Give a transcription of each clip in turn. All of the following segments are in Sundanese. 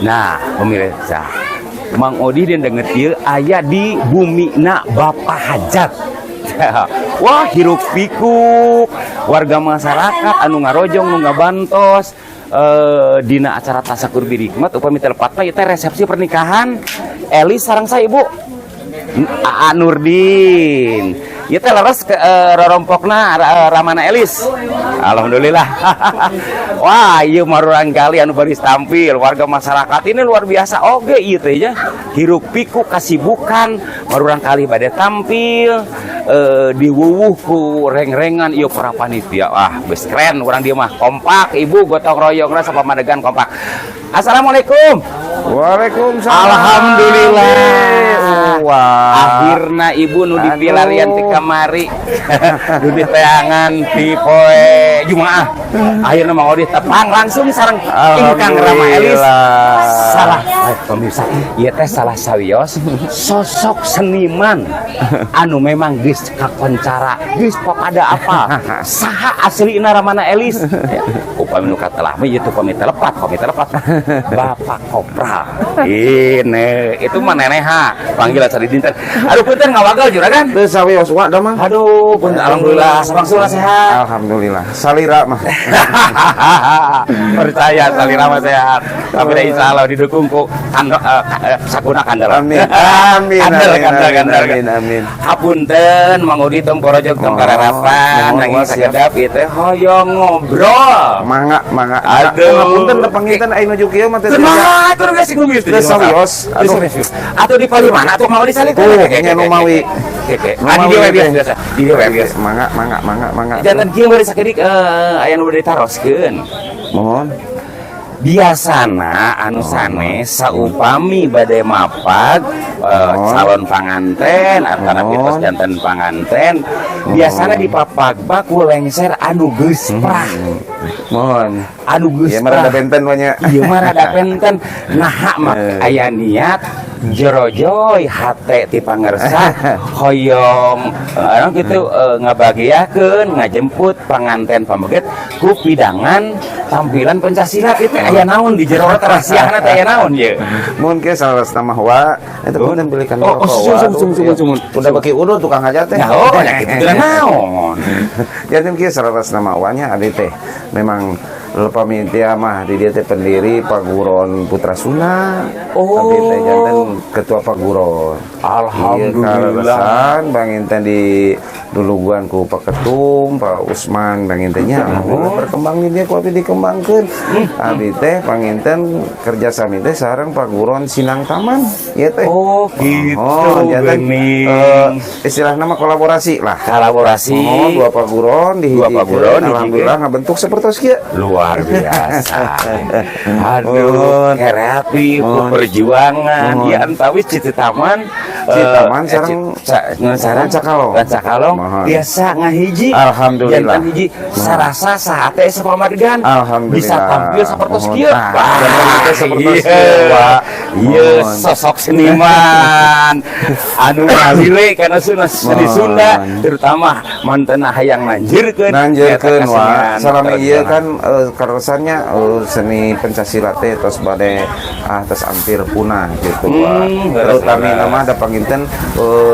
Nah, pemirsa, Mang Odi dan denger ieu aya di bumina Bapak Hajat. Wah, hiruk pikuk warga masyarakat anu ngarojong, nu ngabantos dina acara tasakur birikmat, upami teu lepat mah ieu teh resepsi pernikahan Elis sareng saya, Ibu Aa Nurdin. Ieu teh leres ke rorompokna Ramana Elis. Alhamdulillah. Wah, ieu murangkalih anu baris tampil warga masyarakat ini luar biasa oge ieu teh nya. Hiruk pikuk kasibukan murangkalih bade tampil diwuwuh ku reng-rengan ieu para panitia. Wah, geus keren urang dieu mah, kompak, ibu gotong royong sapamadegan kompak. Assalamualaikum. Waalaikumsalam. Alhamdulillah. Wah. Akhirna ibu nu dipilarian ti kamari. Nu diteangan ti poe Jumaah. Akhirna Mang Odi tepang langsung sareng ingkang Rama Elis. Salah, pemirsa, ieu teh salah sawios sosok seniman anu memang geus kakoncara, geus pada apa. Saha aslina Ramana Elis? Ya, upami nu katelah mah ieu teh upami teu lepat, upami teu lepat. Bapak Kopral. Ini itu mah neneha panggilan sadi dinten. Aduh, punten ngawagel, juragan. Teu sawios, wa damang. Aduh, punten, alhamdulillah sawangsula sehat. Alhamdulillah. Salira mah. Percaya salira mah sehat. Tapi da insya Allah didukung ku sakuna kandel. Amin. Amin. Kandel, amin, kandel, amin, kandel. Amin, amin. Hapunten Mang Udi, tong porojok, tong Oh, kararapan mohon nanging wasiat. Sakedap ieu teh hoyong ngobrol. Mangga, mangga. Aduh. Hapunten tepanginten aya nuju kieu mah teh. Kumaha atuh geus kumis? Teu sawios. Aduh. Atau di palih mana atuh mau disalik? Tuh, nya nu mawi. Oke. Nu Ah, di mawi dieu we teh. Biasa biasa. Di dieu we biasa. Mangga, mangga, mangga, mangga. Janten kieu bari sakedik aya nu bade ditaroskeun. Mohon. Biasana anu sanes saupami bade mapag calon panganten atau Oh. kitos janten panganten, biasana dipapag ku lengser anu geus prah. Mohon. Anu geus Ieu mah rada prah. Benten banyak. Ieu mah rada benten, naha mah aya niat jorojoy hate ti pangersa hoyong gitu ngabagiakeun ngajemput panganten pameget ku pidangan tampilan pencak silat itu. Aya naon di jero rahasiana teh, aya naon ye? Mun ke salah mah wa eta punten belikan Oh, rokok, sumsun, wa. sumsun, sumsun, sumsun. Udah beki udud tukang hajat teh. Ya, oh, ya kitu teh naon. Jadi kieu salah nama wanya abdi teh memang pamitia mah di dia teh pendiri Paguron Putra Sunda. Oh. Abdi teh janten ketua Paguron. Alhamdulillah. Iya, kaleresan panginten di duluguan ku Pak Ketum, Pak Usman pangintennya, alhamdulillah berkembang di dia ku abdi dikembangkeun. Abdi teh panginten kerja sami teh sareng Paguron Sinang Taman ieu teh. Oh, gitu. Oh, janten geuning. Istilah nama kolaborasi lah. Kolaborasi. Oh, dua paguron di Dua paguron. Alhamdulillah ngabentuk seperti kieu. Luar biasa. Aduh, Mohon. Kreatif, Mohon. Perjuangan. Mohon. Ya antawis Citaman, Citaman sareng sareng Rancakalong. Rancakalong Mohon. Biasa ngahiji. Alhamdulillah. Janten hiji sarasa sahate sapamadegan. Alhamdulillah. Bisa tampil seperti Mohon. kieu. Tah, Wah, janten teh seperti iya. kieu, Wak. Iya, Mohon. Sosok seniman anu ngalile kana seni Mohon. Sunda, terutama mantena hayang nanjirkeun Nanjirkeun eta wa kesenian salami ieu tradisional. Kan kaleresannya seni pencak silat teh tos bade tos hampir punah gitu wa. Terutama Leres, nama ada panginten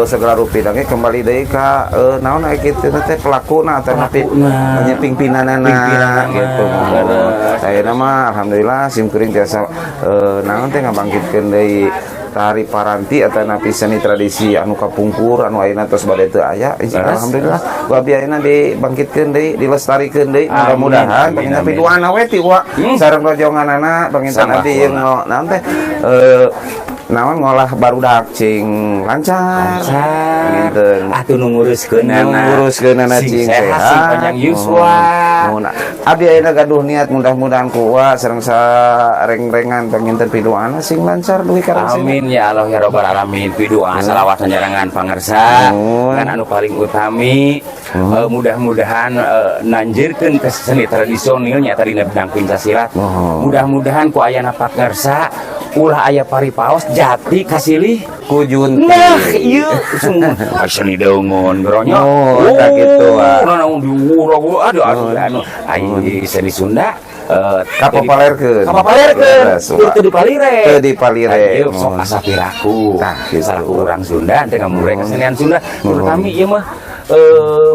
segala rupi dange kembali deui ka naon aya kitu teh pelakuna atau napi Pelakuna. Nya pimpinanana Pimpinanana. Gitu. Leres. Ayeuna mah alhamdulillah sim kuring tiasa naon teh ngabangkitkeun deui tari paranti atau napi seni tradisi anu kapungkur anu ayeuna tos bade teu aya. Alhamdulillah ku abdi ayeuna dibangkitkeun deui, dilestarikeun deui. Amin, Mudah-mudahan amin, panginten amin. piduana we ti wa sareng rojonganana panginten Sama abdi ieu kuna. Naon teh. naon ngolah barudak cing lancar. Lancar. Atuh nu nguruskeunana cing sehat, sing panjang yuswa. Mohon. Abdi ayeuna gaduh niat mudah-mudahan ku wa sareng sareng-rengan panginten piduana sing lancar dugi ka rangse. Amin ya Allah ya Rabbal alamin. Pidu'a salawat sanjarangan pangersa. Kan anu paling utami mudah-mudahan nanjirkeun ke seni tradisional nya tadi bidang pencak silat. Mudah-mudahan ku ayana pangersa ulah aya paripaos jati kasilih ku junti. Nah, ieu sungguh seni deungeun geronyo. Oh, tah kitu wa. Naon diurang aduh aduh anu ai seni Sunda kapopalerkeun. Kapopalerkeun. Teu dipalire. Teu dipalire. Ieu sok asa piraku. Salaku urang Sunda teh ngamure kesenian Sunda. Terutami ieu mah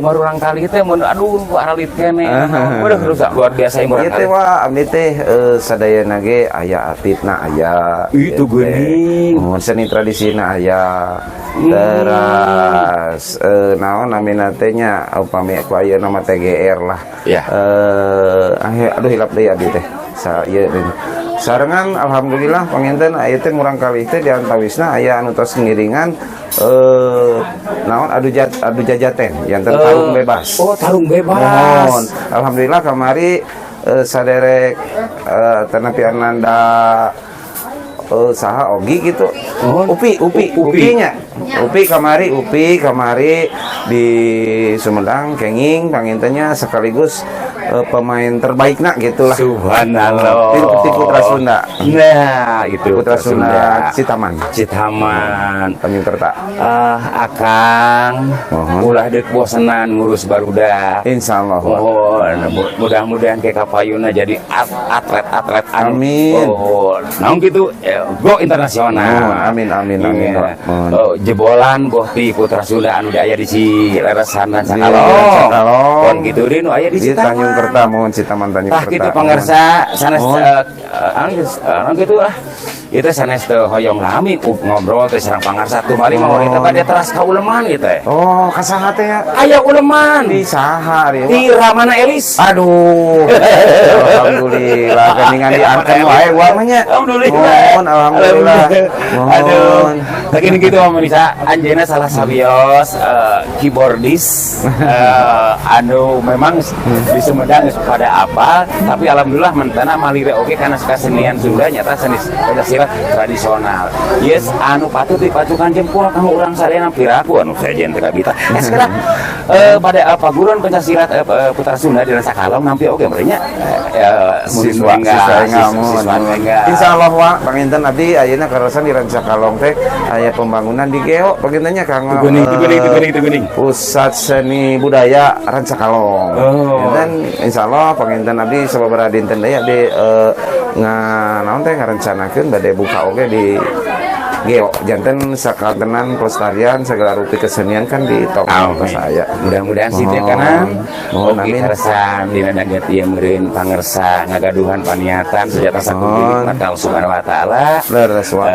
marurang kali teh mun aduh aralit keneh. Waduh rusak luar biasa ieu murang kali. Ieu teh wa abdi teh sadayana ge aya atitna aya. Itu geuning. Mun seni tradisina aya. Teras naon namina teh nya upami ku ayeuna mah TGR lah. Aduh hilap deui abdi teh. Sa ieu sarengan alhamdulillah panginten aya teh murang kali teh di antawisna aya anu tos ngiringan naon adu jajaten janten tarung bebas. Oh, tarung bebas. Mohon. Alhamdulillah kamari saderek tanapi Ananda saha Ogi gitu. Upi Upi nya. Upi kamari di Sumedang kenging pangintennya sekaligus pemain terbaikna gitulah. Subhanallah. Ti Putra Sunda. Nah, itu Putra Sunda Citaman. Citaman. Tanjung Kerta. Akang ulah deuk bosenan ngurus barudak. Insyaallah. Mohon mudah-mudahan ke kapayuna jadi atlet-atlet. Amin. Oh, naon kitu go internasional. Amin amin amin. Oh, jebolan boh ti Putra Sunda anu aya di Cileresan dan Cakalong. Kon kitu deui nu aya di Citaman. Tanjung Kerta mohon Citaman Tanjung Kerta. Tah kitu pangersa sanes anu kitu lah. Ieu teh sanes teu hoyong lami ngobrol teh sareng pangarsa tumari mah urang teh bade teras ka uleman ieu teh. Oh, ka saha teh ya? Aya uleman. Di saha ari? Di Ramana Elis. Aduh. Alhamdulillah geuningan diangkeun wae gua mah nya. Alhamdulillah. Mohon alhamdulillah. Aduh. Lagi gitu pemirsa, anjeunna salah sawios keyboardis anu memang di Sumedang geus pada apa, tapi alhamdulillah mentana malire oge kana kesenian Sunda nyata seni silat tradisional. Yes, anu patut dipacukan jempol kanggo urang sadayana piraku anu sejen teh kabita. Sekarang pada paguron pencak silat Putra Sunda di Rancakalong nampi oge merenya siswa siswa. Insyaallah wa panginten abdi ayeuna karasan di Rancakalong teh aya pembangunan di Geo pangintennya kanggo Guning. Pusat Seni Budaya Rancakalong. Oh. Dan insyaallah panginten abdi sababaraha dinten deui abdi naon teh ngarencanakeun bade buka oge di Geo janten sakantenan pelestarian segala rupi kesenian kan di top saya. Mudah-mudahan sih teh kana oge karesan dina daget ieu meureun pangersa ngagaduhan paniatan sejata sakudu nikmat Allah Subhanahu wa taala. Leres wa.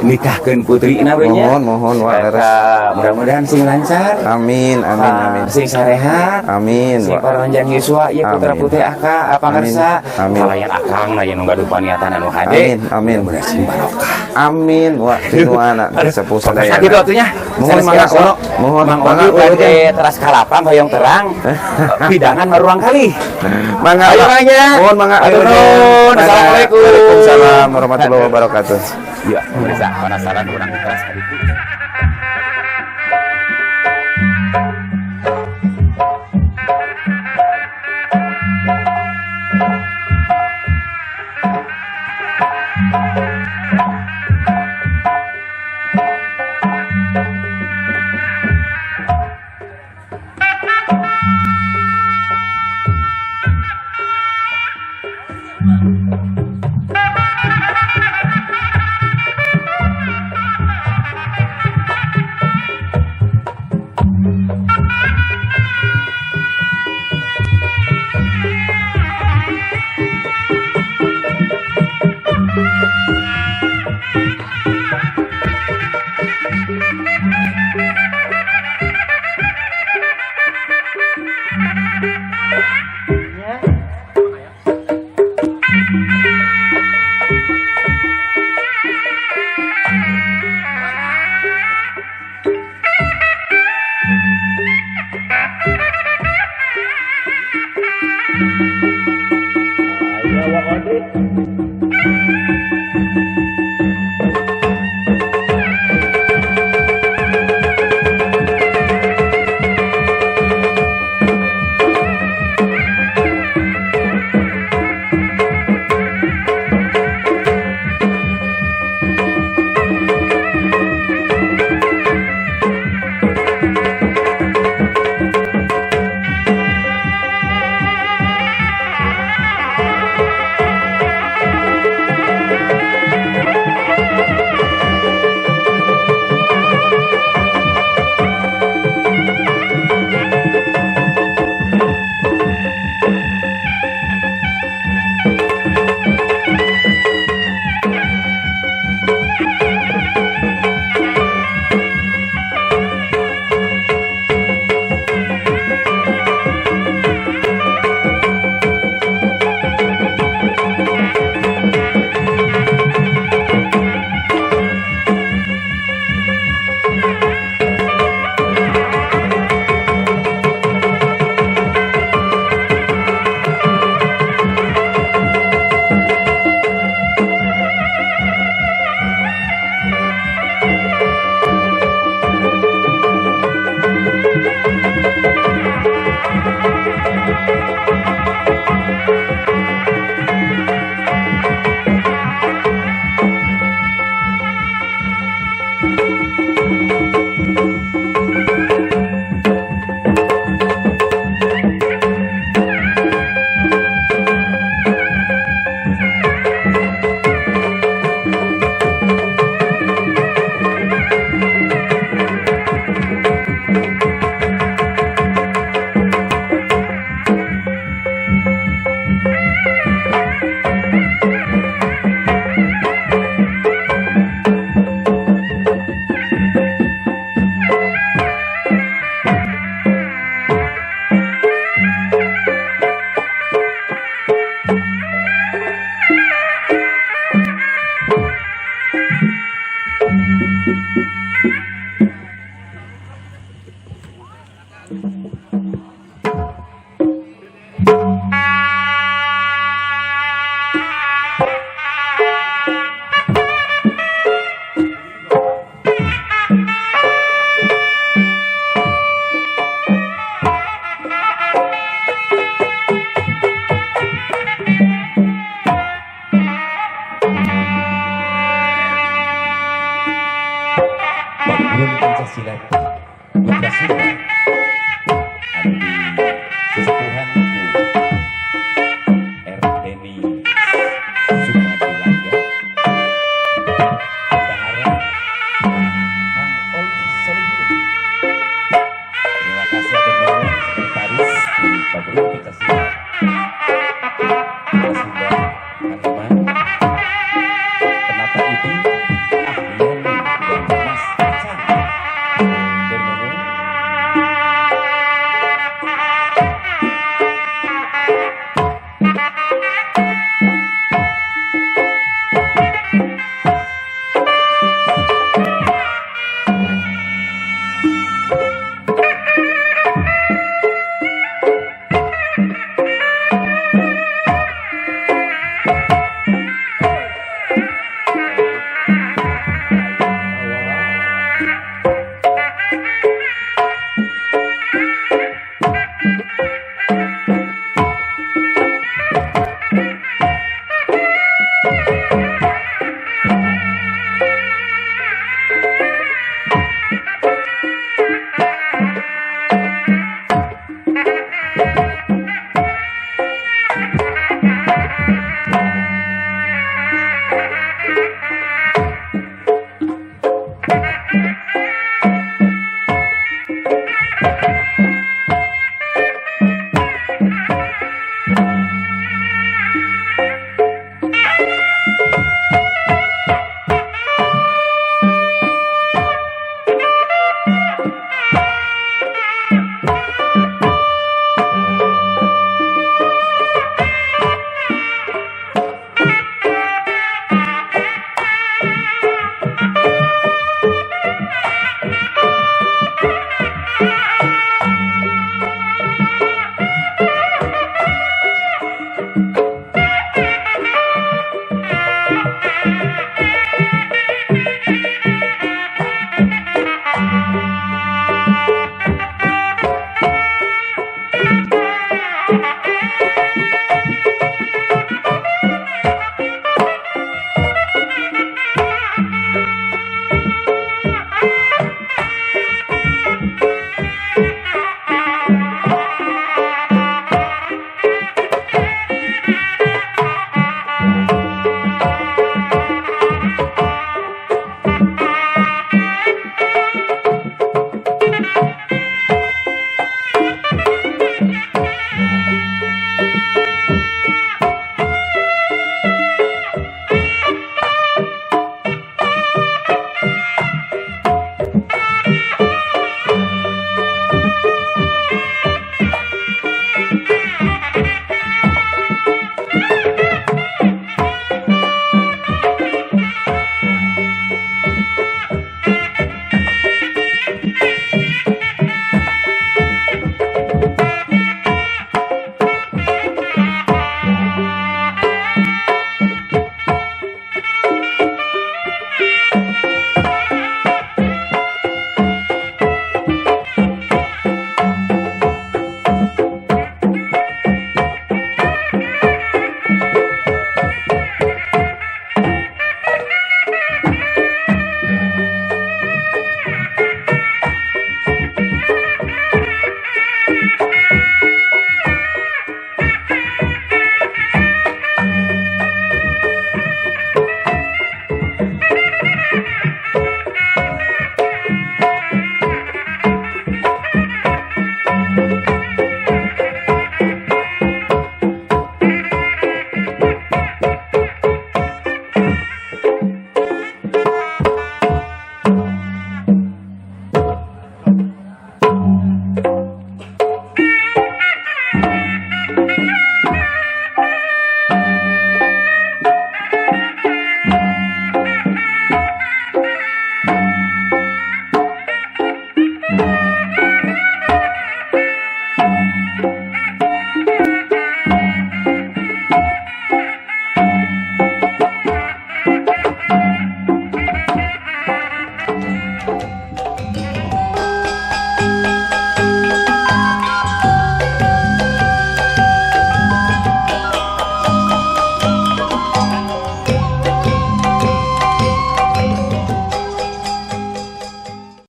Nikahkeun putrina we nya. Mohon mohon wa leres. Mudah-mudahan sing lancar. Amin amin amin. Sing sarehat. Amin. Sing paranjang yuswa ieu putra putri aka pangersa. Kalayan akang na nu gaduh paniatan anu hade. Amin amin. Mudah-mudahan sing barokah. Amin wa. Anak sepuh sadayana. Sakit waktunya. Mohon mangga ono, mohon mangga bade teras kalapang hoyong terang. Pidangan maruang kali. Mangga. Ayo mangga. Mohon mangga. Ayo. Assalamualaikum. Waalaikumsalam warahmatullahi wabarakatuh. Ya, pemirsa penasaran urang teras kali itu.